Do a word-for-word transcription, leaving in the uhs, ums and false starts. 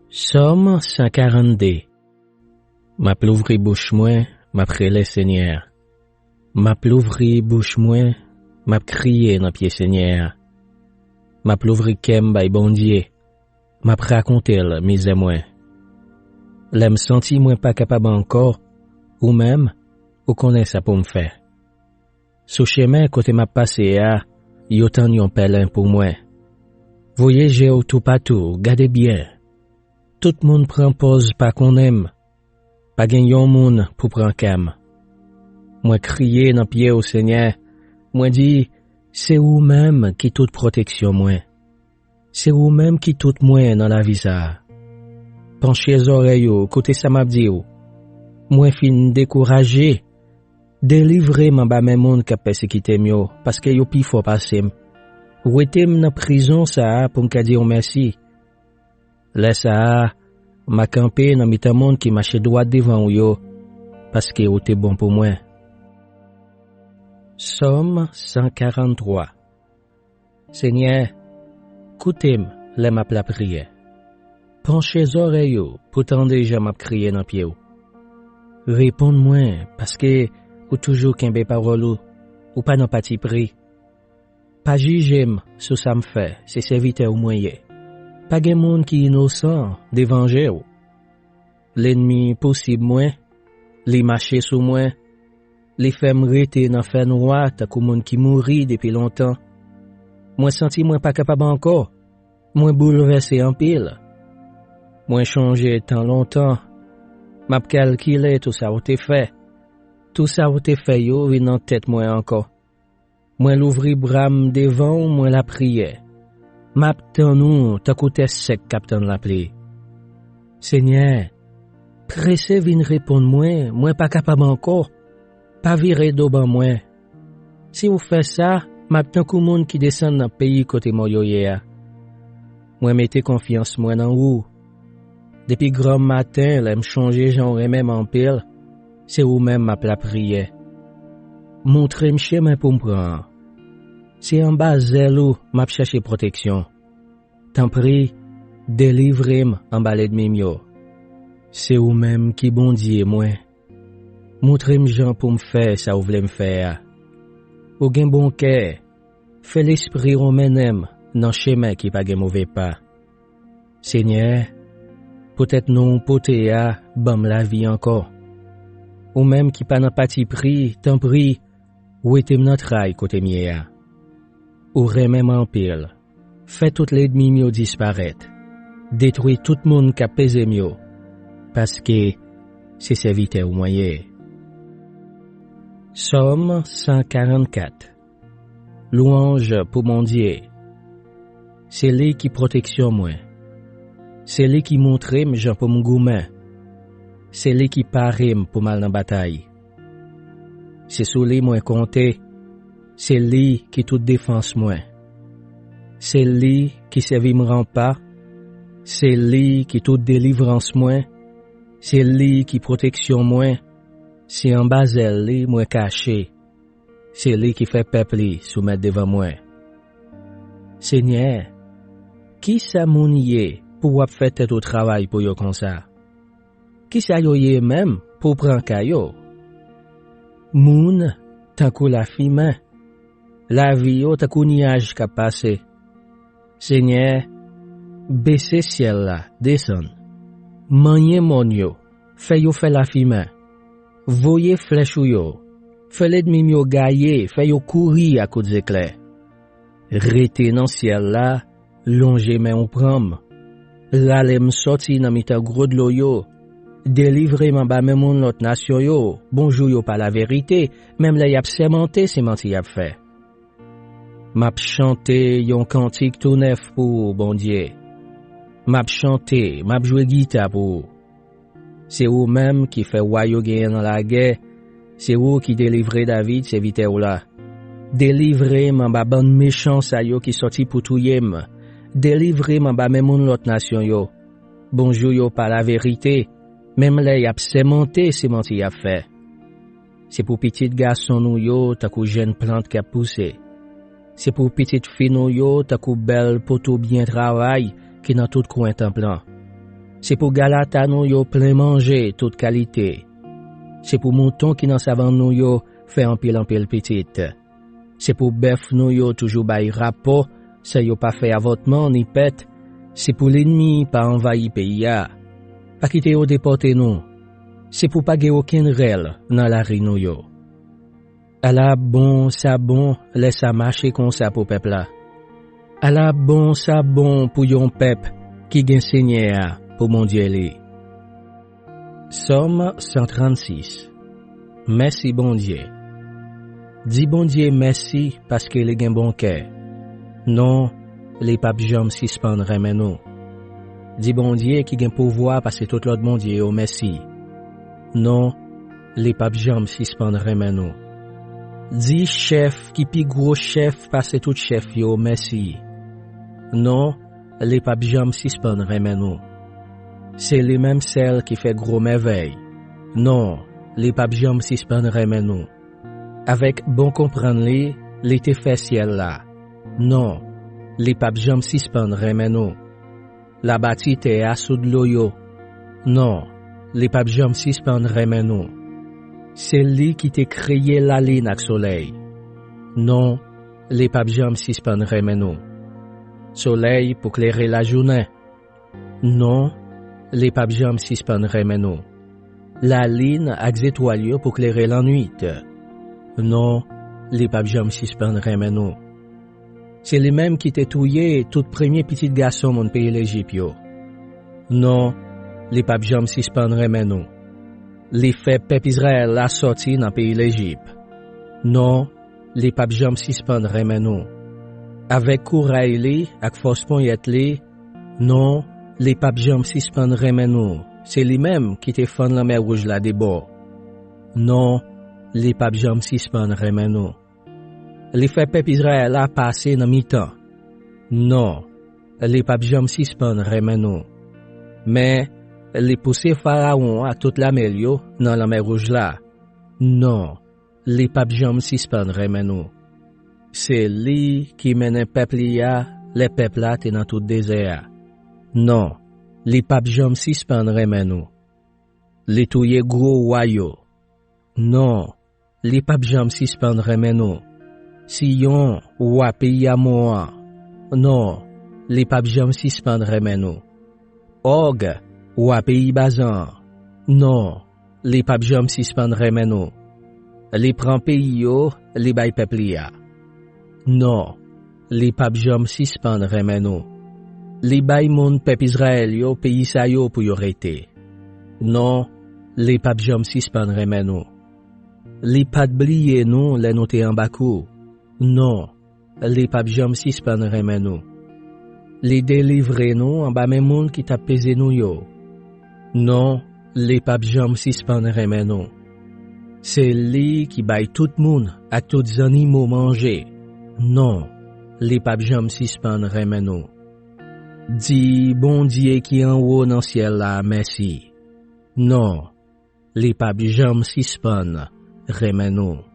Sòm san karannde. M ap louvri bouch mwen, m ap rele Senyè a. M ap louvri bouch mwen, m ap kriye nan pye Senyè a. M ap louvri kè m bay Bondye, m ap rakonte l mizè mwen. Lè m santi mwen pa kapab ankò, ou menm, ou konnen sa pou m fè. Sou chemen kote m ap pase a, yo tann yon pèlen pou mwen. Voye je w toupatou, gade byen. Tout moun pran pòz pa konnen m. Pa gen yon moun pou pran kè m. Mwen kriye nan pye w, Senyè. Mwen di, se ou menm ki tout pwoteksyon mwen. Se ou menm ki tout mwen nan lavi sa a. Panche zòrèy ou, koute sa m ap di w. Mwen fin dekouraje. Delivre m anba men moun k ap pèsekite m yo, paske yo pi fò pase m. Wete m nan prizon sa a pou m ka di w mèsi. Lè sa a, m a kanpe nan mitan moun ki mache dwat devan w yo, paske w te bon pou mwen. Sòm san karanntwa. Senyè, koute m lè m ap lapriyè. Panche zòrèy ou pou tande jan m ap kriye nan pye w. Reponn mwen, paske ou toujou kenbe pawòl ou, ou pa nan patipri. Pa jije m sou sa m fè, se sèvitè w mwen ye. Pa gen moun ki inosan devan je w. Lènmi pousib mwen, li mache sou mwen, li fè m rete nan fènwa tankou moun ki mouri depi lontan. Mwen santi mwen pa kapab ankò, mwen boulvèse anpil. Mwen chonje tan lontan, m ap kalkile tou sa w te fè. Tou sa w te fè yo vin nan tèt mwen ankò. Mwen louvri bra m devan w, mwen lapriyè. M ap tann ou tankou tè sèk k ap tann lapli. Senyè, prese vin reponn mwen, mwen pa kapab ankò. Pa vire do ban mwen. Si w fè sa, m ap tankou moun ki desann nan peyi kote mò yo ye a. Mwen mete konfyans mwen nan ou. Depi granmmaten, lè m chonje jan w renmen m anpil, se ou menm m ap lapriyè. Montre m chemen pou m pran an. Se anba zèl ou m ap chèche pwoteksyon. Tanpri, delivre m anba lènmi m yo. Se ou menm ki Bondye mwen. Montre m jan pou m fè sa w vle m fè a. Ou gen bon kè, fè lespri w mennen m nan chemen ki pa gen move pa. Senyè, poutèt non w pote a, ban m lavi ankò. Ou menm ki pa nan patipri, tanpri, wete m nan tray kote m ye a. Ou renmen m anpil. Fè tout lènmi m yo disparèt. Detwi tout moun k ap peze m yo, paske se sèvitè w mwen ye. Sòm san karannkat. Lwanj pou Bondye. Se li ki pwoteksyon mwen. Se li ki montre m jan pou m goumen. Se li ki pare m pou m al nan batay. Se sou li mwen konte. Se li ki tout defans mwen. Se li ki sèvi m ranpa. Se li ki tout delivrans mwen. Se li ki pwoteksyon mwen. Se anba zèl li mwen kache. Se li ki fè pèp li soumèt devan mwen. Senyè, ki sa moun ye pou w ap fè tèt ou travay pou yo konsa? Ki sa yo ye menm pou w pran ka yo? Moun tankou lafimen, lavi yo tankou nyaj k ap pase. Senyè, bese syèl la, desann. Manyen mòn yo, fè yo fè lafimen. Voye flèch ou yo, fè lènmi m yo gaye, fè yo kouri akout zeklè. Rete nan syèl la, lonje men w pran m. Rale m sòti nan mitan gwo dlo yo. Delivre m anba men moun lòt nasyon yo, bonjou yo pa laverite, menm lè y ap sèmante se manti y ap fè. M ap chante yon kantik tou nèf pou ou, Bondye. M ap chante, m ap jwe gita pou ou. Se ou menm ki fè wa yo genyen nan lagè, se ou ki delivre David, sèvitè w la. Delivre m anba bann mechan sa yo ki sòti pou touye m. Delivre m anba men moun lòt nasyon yo. Bonjou yo pa laverite, menm lè y ap sèmante se manti y ap fè. Se pou pitit gason nou yo tankou jèn plant k ap pouse. Se pou pitit fi nou yo tankou bèl poto byen travay ki nan tout kwen tanp lan. Se pou galata nou yo plen manje tout kalite. Se pou mouton ki nan savann nou yo fè anpil anpil pitit. Se pou bèf nou yo toujou bay rapò, san yo pa fè avòtman ni pèt. Se pou lènmi pa anvayi peyi a. Pa kite yo depòte nou. Se pou pa gen okenn rèl nan lari nou yo. Ala bon sa bon lè sa mache konsa pou pèp la. Ala bon sa bon pou yon pèp ki gen Senyè a pou Bondye li. Sòm san trannsis. Mèsi Bondye. Di Bondye mèsi paske li gen bon kè. Non, li p ap janm sispann renmen nou. Di Bondye ki gen pouvwa pase tout lòt bondye yo mèsi. Non, li p ap janm sispann renmen nou. Di chèf ki pi gwo chèf pase tout chèf yo mèsi. Non, li p ap janm sispann renmen nou. Se li menm sèl ki fè gwo mèvèy. Non, li p ap janm sispann renmen nou. Avèk bon konprann li, li te fè syèl la. Non, li p ap janm sispann renmen nou. L abati tè a sou dlo yo. Non, li p ap janm sispann renmen nou. Se li ki te kreye lalin ak solèy. Non, li p ap janm sispann renmen nou. Solèy pou klere lajounen. Non, li p ap janm sispann renmen nou. Lalin ak zetwal yo pou klere lannwit. Non, li p ap janm sispann renmen nou. Se li menm ki te touye tout premye pitit gason moun peyi Lejip yo. Non, li p ap janm sispann renmen nou. Li fè pèp Izrayèl la sòti nan peyi Lejip. Non, li p ap janm sispann renmen nou. Avèk kouray li ak fòs ponyèt li, non, li p ap janm sispann renmen nou. Se li menm ki te fann Lanmè Wouj la de bò. Non, li p ap janm sispann renmen nou. Li fè pèp Izrayèl la pase nan mitan. Non, li p ap janm sispann renmen nou. Men, li pouse Farawon ak tout lame l yo nan Lanmè Wouj la. Non, li p ap janm sispann renmen nou. Se li ki mennen pèp li a lè pèp la te nan tout dezè a. Non, li p ap janm sispann renmen nou. Li touye gwo wa yo. Non, li p ap janm sispann renmen nou. Siyon, wa peyi Amon an. Non, li p ap janm sispann renmen nou. Òg, wa peyi Bazan an. Non, li p ap janm sispann renmen nou. Li pran peyi yo, li bay pèp li a. Non, li p ap janm sispann renmen nou. Li bay moun pèp Izrayèl yo peyi sa yo pou yo rete. Non, li p ap janm sispann renmen nou. Li pa t bliye nou lè nou te anba kou. Non, li p ap janm sispann renmen nou. Li delivre nou anba men moun ki t ap peze nou yo. Non, li p ap janm sispann renmen nou. Se li ki bay tout moun ak tout zannimo manje. Non, li p ap janm sispann renmen nou. Di Bondye ki anwo nan syèl la mèsi. Non, li p ap janm sispann renmen nou.